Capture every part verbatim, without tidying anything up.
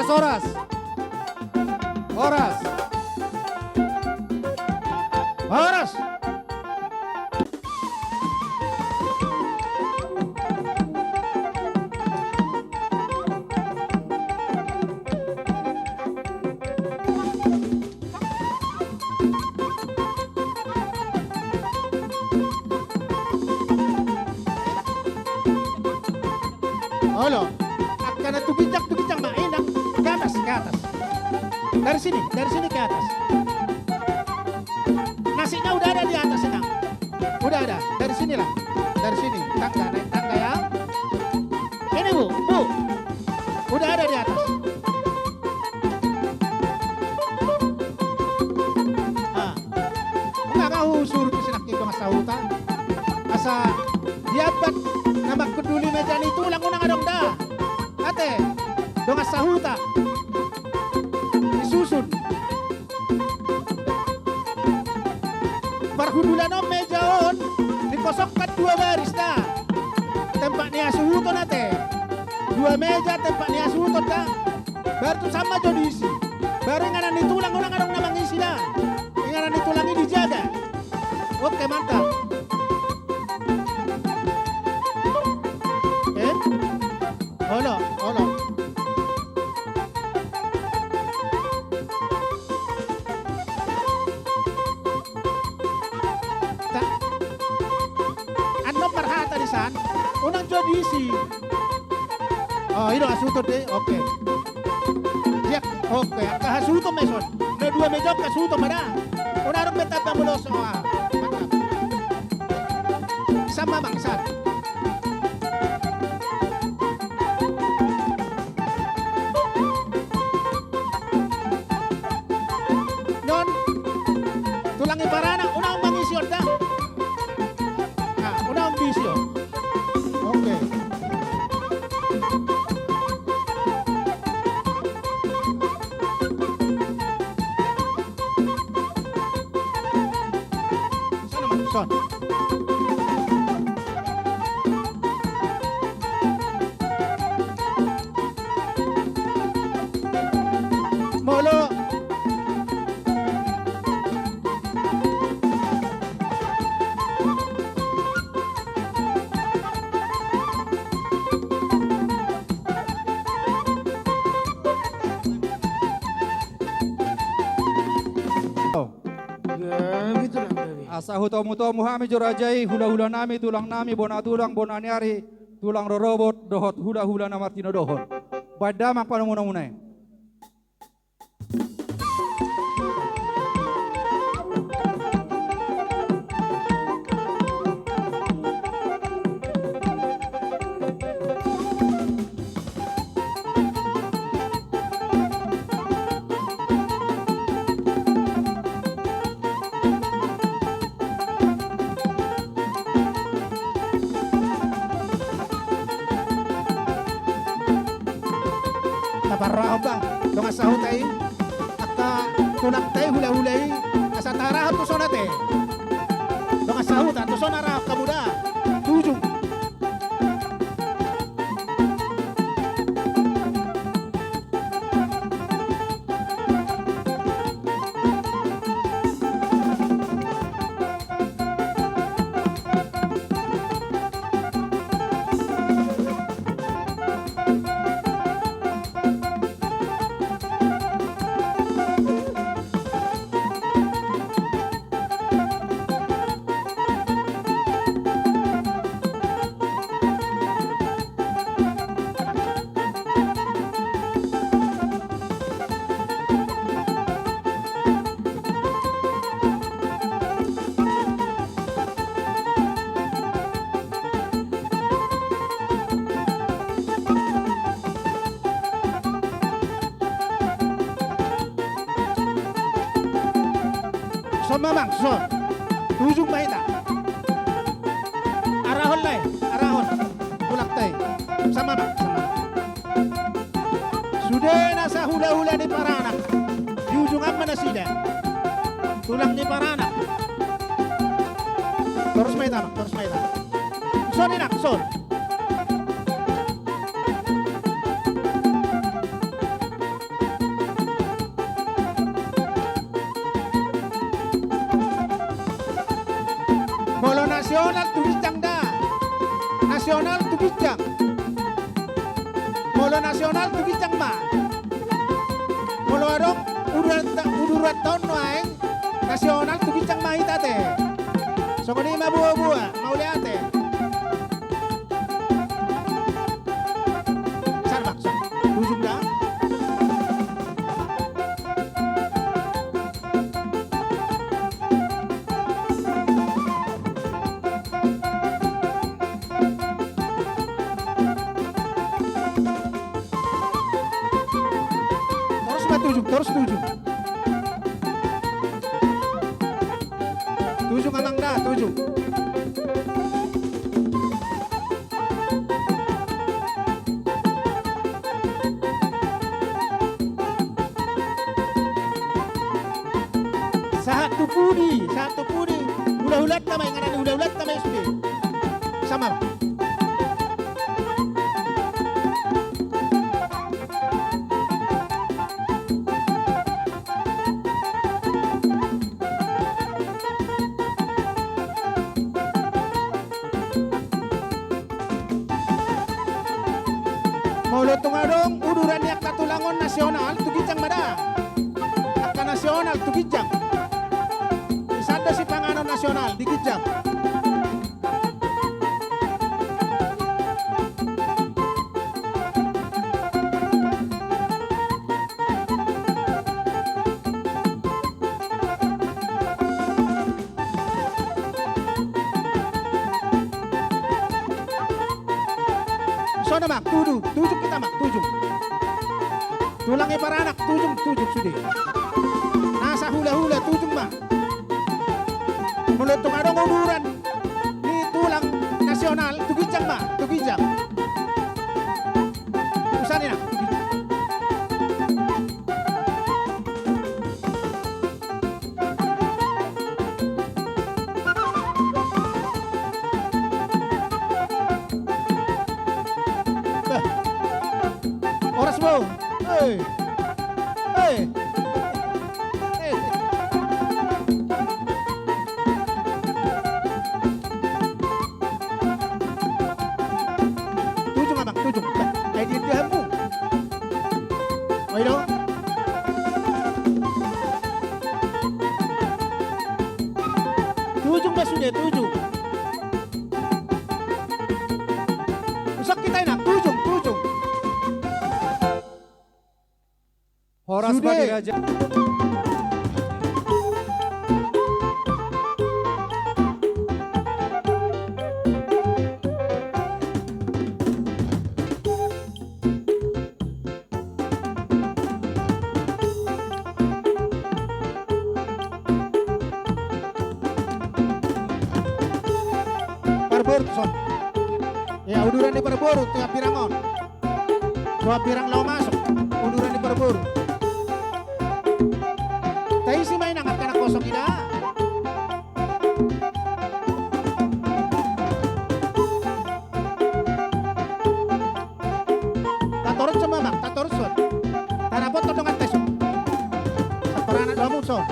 Horas. Horas. Horas. Olo. Angka na tu ginjang, tu ginjang ma, inang. Ke atas, ke atas. Dari sini, dari sini ke atas. Nasina udah ada di atas, inang. Udah ada. Dari sinilah. Dari sini. Tangga, naik tangga ya. Ini, Bu, Bu. Udah ada di atas. Ah. Nga, nga husuru tu sinangkin dongan sahuta. Asa diambat na mangkunduli meja ni tulang, unang adong da. Ate, dongan sahuta. Disusun. Parhundulan on, meja on dikosongkan dua baris da. Tempat ni hasuhuton ate. Dua meja tempat ni hasuhuton da. Baru tu sama jo diisi. Baru inganan ni tulang unang adong na mangisi da. Inganan ni tulang i dijaga. Oke, mantap. Eh? Olo, olo. Ta-, annon marhata di san, unang jo diisi. Oh, i do hasuhuton de, oke. Dia, oke, angka hasuhuton ma ison. Na dua meja on hasuhuton ma da. Unang adong be tamba molo so, ah, mantap. San ma, Bang, san. Non, tulang ni paranak, unang mangisi on da. Ah, unang diisi on. Oke. Son. Molo. Asa hutomutomu hami jo raja i, hulahulanami, tulangnami, bona tulang, bona ni ari, tulang rorobot, dohot hulahula na martinodohon. Baen damang panomunomuna i. Taparrohahon, Bang, dongan sahuta i, angka tulangta i, hulahula i, asa tarahon tu son ate. Dongan sahuta, tu son arahon hamu da, tu ujung. Son ma, Bang, son. Tu ujung ma hita. Arahon, lae, arahon. Tulangta i. Son ma, Bang, son ma. Sude nasa hulahula ni paranak, di ujung an ma nasida. Tulang ni paranak. Torus ma hita, Bang, torus ma hita. Son, inang, son. Nasional tu ginjang. Molo nasional tu ginjang ma. Molo adong uduran ta-, uduran taon nuaeng, nasional tu ginjang ma hita ate. Songon i ma boa-boa, mauliate. Sarbaksa. Tujung da. Torus ma tujung, torus tujung. Tujung amang da, tujung. Sahat tu pudi, sahat tu pudi. Hula-hulanta ma, inganan ni hula-hulanta ma i sude. Sama. Molo tung adong uduran ni angka tulang on nasional, tu ginjang ma da. Angka nasional, tu ginjang. Di san do sipanganon nasional, di ginjang. Songon i ma, tujung, tujung hita ma, tujung. Tulang i paranak, tujung, tujung sude. Nasa hula-hula, tujung ma. Molo tung adong uduran ni tulang nasional, tu ginjang ma, tu ginjang. Usan i na, tu ginjang. Bah. Horas, Bro. Hei. Hei. Hei. Tujung, amang, tujung. Bah, ai dia, dia hamu. Oi do. Tujung, bah, sude, tujung. Usok hita, inang, tujung, tujung. Horas sude. Padi Raja. Parboru son. Ia, uduran ni parboru tu hambirang on. Tu hambirang laho masuk, uduran ni parboru. Taisi ma, inang, angka na kosong i da. Tatorus ma, amang, tatorus son. Tarapothon donganta i son. Samparanak do hamu son.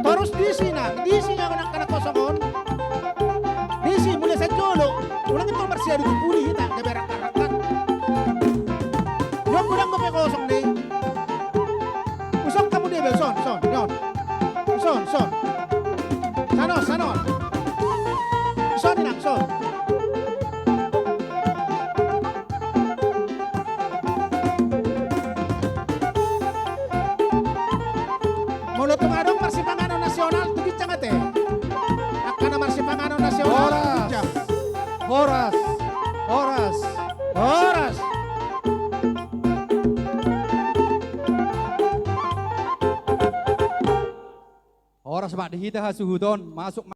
Torus disi, inang, disi, inang, angka na kosong on. Disi, mulai sian jolo. Unang ito marsiadu tu pudi hita, gabe rangkat-rangkat. Yo, godang dope kosong dei. Uson hamu dia, bel, son, son, son. Son, son. Sanon, sanon. Son, inang, son. Molo tung adong marsipanganon nasional tu ginjang ate. Angka na marsipanganon nasional tu ginjang. Horas. Horas. Horas. Horas. Horas ma di hita hasuhuton, masuk